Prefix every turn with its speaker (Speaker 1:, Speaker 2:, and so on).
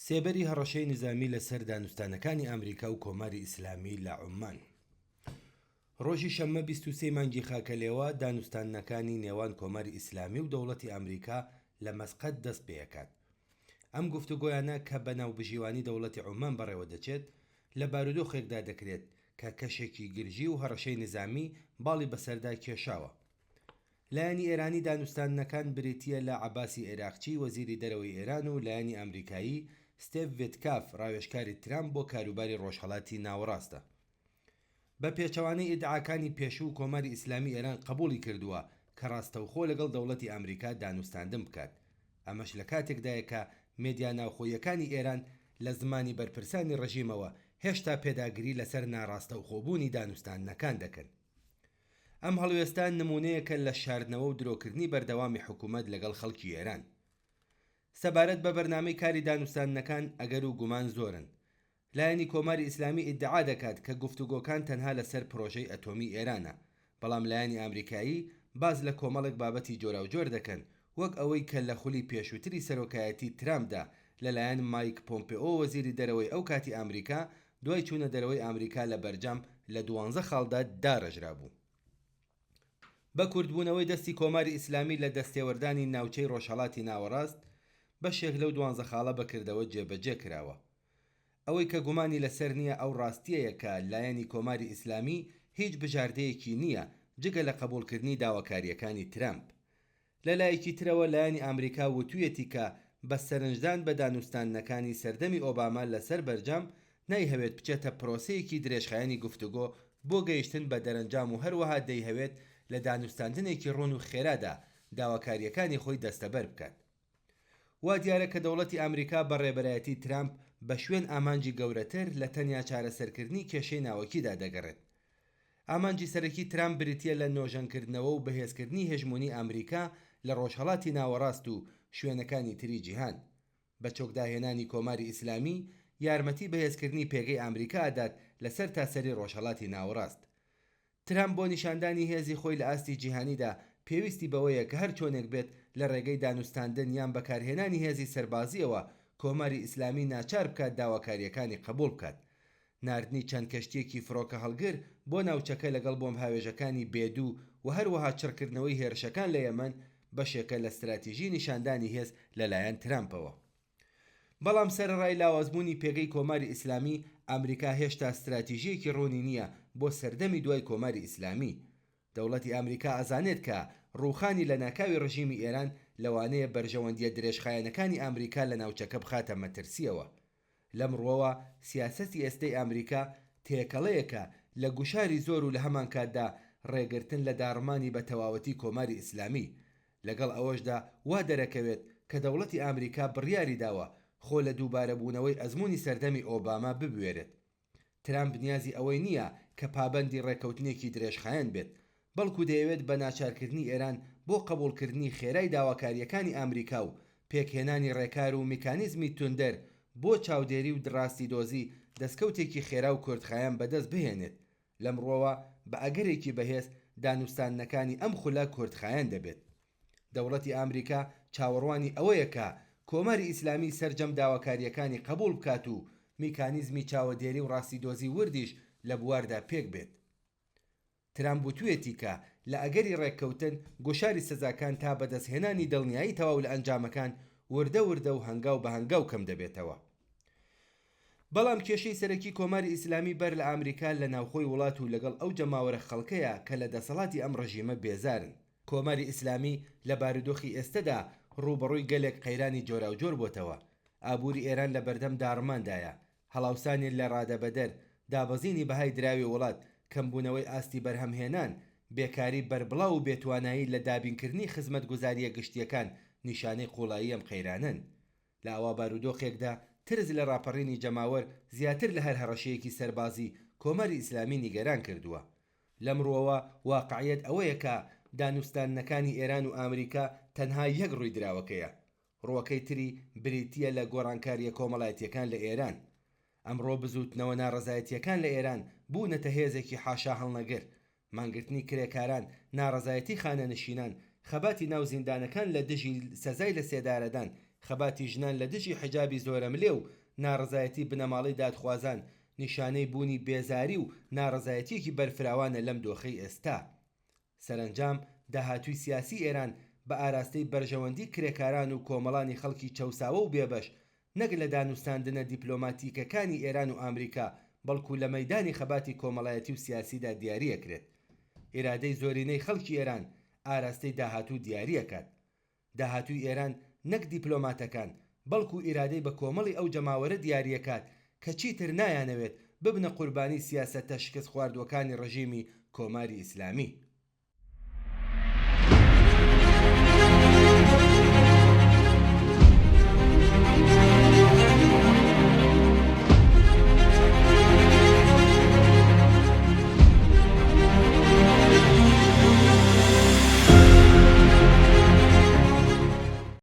Speaker 1: سێبەری هەڕەشەی نیزامی لە سەر دانوستانەکانی ئامریکا و کۆماری ئیسلامی لە عوممان. ڕۆژی شەممە 23 مانگی خاکەلێوە دانوستاندنەکانی نێوان کۆماری ئیسلامی و دەوڵەتی ئامریکا لە مەسقەت دەست پێ ئەکات. ئەم گفتوگۆیانە کە بە ناوبژیوانی دەوڵەتی عوممان بەڕێوە دەچێت، لە بارودۆخێکدا دەکرێت کە کەشێکی گرژی و هەڕەشەی نیزامی باڵی بەسەردا کێشاوە. لایەنی ئێرانی دانوستاندنەکان بریتییە لە عەباسی عێراقچی وەزیری دەرەوەی ئێران و لایەنی ئامریکایی ستێڤ ڤیتکاف ڕاوێژکاری ترامپ بۆ کاروباری ڕۆژهەڵاتی ناوەڕاستە. بە پێچەوانەی ئیدعاکانی پێشوو کۆماری ئیسلامی ئێران قەبووڵی کردووە کە ڕاستەوخۆ لەگەڵ دەوڵەتی ئامریکا دانوستاندن بکات. ئەمەش لە کاتێکدایە کە مێدیا ناوخۆییەکانی ئێران لە زمانی بەرپرسانی ڕژیمەوە هێشتا پێداگری لەسەر ناڕاستەوخۆبوونی دانوستاندنەکان دەکەن. ئەم هەڵوێستە نموونەیەکە لە شاردنەوە و درۆکردنی بەردەوامی حکوومەت لەگەڵ خەڵکی ئێران. سەبارەت بە بەرنامەی کاری دانوستاندنەکان ئەگەر و گومان زۆرن. لایەنی کۆماری ئیسلامی ئیدعا دەکات کە گفتوگۆکان تەنها لەسەر پرۆژەی ئەتۆمی ئێرانە، بەڵام لایەنی ئامریکایی باس لە کۆمەڵێک بابەتی جۆراوجۆر دەکەن وەک ئەوەی کە لە خولی پێشووتری سەرۆکایەتی ترامپدا لەلایەن مایک پۆمپئۆ وەزیری دەرەوەی ئەو کاتی ئامریکا دوای چوونە دەرەوەی ئامریکا لە بەرجام لە دوانزە خاڵدا داڕێژرابوو. بە کورتبوونەوەی دەستی کۆماری ئیسلامی لە دەستێوەردانی ناوچەی ڕۆژهەڵاتی ناوەڕاست، بەشێک لەو دوانزە خاڵە بە کردەوە جێبەجێ کراوە. ئەوەی کە گومانی لەسەر نییە ئەو ڕاستییەیە کە لایەنی کۆماری ئیسلامی هیچ بژاردەیەکی نییە جگە لە قەبووڵکردنی داواکارییەکانی ترەمپ. لە لایەکی ترەوە لایەنی ئامریکا وتوویەتی کە بە سەرنجدان بە دانوستاندنەکانی سەردەمی ئۆباما لە سەر بەرجام نایهەوێت بچێتە پرۆسەیەکی درێژخایەنی گفتوگۆ بۆ گەیشتن بە دەرەنجام و هەروەها دەیهەوێت لە دانوستاندنێکی ڕوون و خێرادا داواکارییەکانی خۆی دەستەبەر بکات. وا دیارە کە دەوڵەتی ئامریکا بە ڕێبەرایەتی ترامپ بە شوێن ئامانجی گەورەتر لە تەنیا چارەسەرکردنی کێشەی ناوەکیدا دەگەڕێت. ئامانجی سەرەکی ترامپ بریتییە لە نۆژەنکردنەوە و بەهێزکردنی هێژموونی ئامریکا لە ڕۆژهەڵاتی ناوەڕاست و شوێنەکانی تری جیهان. بە چۆکداهێنانی کۆماری ئیسلامی یارمەتی بەهێزکردنی پێگەی ئامریکا ئەدات لە سەرتاسەری ڕۆژهەڵاتی ناوەڕاست. ترامپ بۆ نیشاندانی هێزی خۆی لە ئاستی جیهانیدا پێویستی بەوەیە کە هەر چۆنێک بێت لە ڕێگەی دانوستاندن یان بەکارهێنانی هێزی سەربازییەوە کۆماری ئیسلامی ناچار بکات داواکارییەکانی قبوڵ بکات. ناردنی چەند کەشتییەکی فڕۆکەهەڵگر بۆ ناوچەکە لەگەڵ بۆمبهاوێژەکانی بێ دوو و هەروەها چڕکردنەوەی هێرشەکان لە یەمەن بەشێکە لە ستراتیژی نیشاندانی هێز لەلایەن ترامپەوە. بەڵام سەرەڕای لاوازبوونی پێگەی کۆماری ئیسلامی، ئامریکا هێشتا ستراتیژییەکی ڕوونی نییە بۆ سەردەمی دوای کۆماری ئیسلامی. دەوڵەتی ئامریکا ئەزانێت کە ڕووخانی لەناکاوی ڕژیمی ئێران لەوانەیە بەرژەوەندییە درێژخایەنەکانی ئامریکا لە ناوچەکە بخاتە مەترسییەوە. لەم ڕووەوە سیاسەتی ئێستەی ئامریکا تێکەڵەیەکە لە گوشاری زۆر و لە هەمانکاتدا ڕێگرتن لە داڕمانی بە تەواوەتی کۆماری ئیسلامی. لەگەڵ ئەوەشدا وا دەرەکەوێت کە دەوڵەتی ئامریکا بڕیاری داوە خۆ لە دووبارەبوونەوەی ئەزموونی سەردەمی ئۆباما ببوێرێت. ترامپ نیازی ئەوەی نییە کە پابەندی ڕێککەوتنێکی درێژخایەن بێت، بەڵکو دەیەوێت بە ناچارکردنی ئێران بۆ قبوڵکردنی خێرای داواکارییەکانی ئامریکا و پێکهێنانی ڕێکار و میکانیزمی توندر بۆ چاودێری و ڕاستیدۆزی دەستکەوتێکی خێرا و کورتخایەن بەدەست بهێنێت. لەم ڕووەوە بە ئەگەرێکی بەهێز دانوستاندنەکانی ئەم خولە کورتخایەن دەبێت. دەوڵەتی ئامریکا چاوەڕوانی ئەوەیە کە کۆماری ئیسلامی سەرجەم داواکارییەکانی قەبووڵ بکات و میکانیزمی چاوەدێری و ڕاستیدۆزی وردیش لە بواردا پێک بێت. ترامپ وتوویەتی کە لە ئەگەری ڕێککەوتن، گوشاری سزاکان تا بەدەستهێنانی دڵنیایی تەواو لە ئەنجامەکان، وردە وردە و هەنگاو بە هەنگاو کەم دەبێتەوە. بەڵام کێشەی سەرەکی کۆماری ئیسلامی بەر لە ئامریکا لە ناوخۆی وڵات و لەگەڵ ئەو جەماوەرە خەڵکەیە کە لە دەسەڵاتی ئەم ڕژیمە بێزارن. کۆماری ئیسلامی لە بارودۆخی ئێستەدا ڕووبەڕووی گەلێک قەیرانی جۆراوجۆر بۆتەوە. ئابووری ئێران لە بەردەم داڕماندایە. هەڵاوسانی لە ڕادەبەدەر، دابەزینی بەهای دراوی وڵات، کەمبوونەوەی ئاستی بەرهەمهێنان، بێکاری بەربڵاو و بێتوانایی لە دابینکردنی خزمەتگوزارییە گشتییەکان نیشانەی قووڵایی ئەم قەیرانەن. لە ئاوا بارودۆخێکدا ترس لە ڕاپەڕینی جەماوەر زیاتر لە هەر هەڕەشەیەکی سەربازی کۆماری ئیسلامی نیگەران کردووە. لەم ڕووەوە واقعیەت ئەوەیە کە دانوستاندنەکانی ئێران و ئامریکا تەنها یەک ڕووی دراوەکەیە. ڕووەکەی تری بریتییە لە گۆڕانکارییە کۆمەڵایەتییەکان لە ئێران. ئەمڕۆ بزووتنەوە ناڕەزایەتییەکان لە ئێران بوونەتە هێزێکی حاشاهەڵنەگر. مانگرتنی کرێکاران، ناڕەزایەتی خانەنشینان، خەباتی ناو زیندانەکان لە دژی سەزای لەسێدارەدان، خەباتی ژنان لە دژی حیجابی زۆرەملێ و ناڕەزایەتی بنەماڵەی دادخوازان نیشانەی بوونی بێزاری و ناڕەزایەتییەکی بەرفراوانە لەم دۆخەی ئێستا. سەرەنجام داهاتووی سیاسی ئێران بە ئاراستەی بەرژەوەندی کرێکاران و کۆمەڵانی خەڵکی چەوساوە و بێبەش نەک لە دانوستاندنە دیپلۆماتیکەکانی ئێران و ئامریکا بەڵکو لە مەیدانی خەباتی کۆمەڵایەتی و سیاسیدا دیاریئەکرێت. ئیرادەی زۆرینەی خەڵکی ئێران ئاراستەی داهاتوو دیاریئەکات. داهاتووی ئێران نەک دیپلۆماتەکان، بەڵکو ئیرادەی بە کۆمەڵی ئەو جەماوەرە دیارییەکات کە چیتر نایانەوێت ببنە قوربانی سیاسەتە شکستخواردووەکانی ڕژیمی کۆماری ئیسلامی.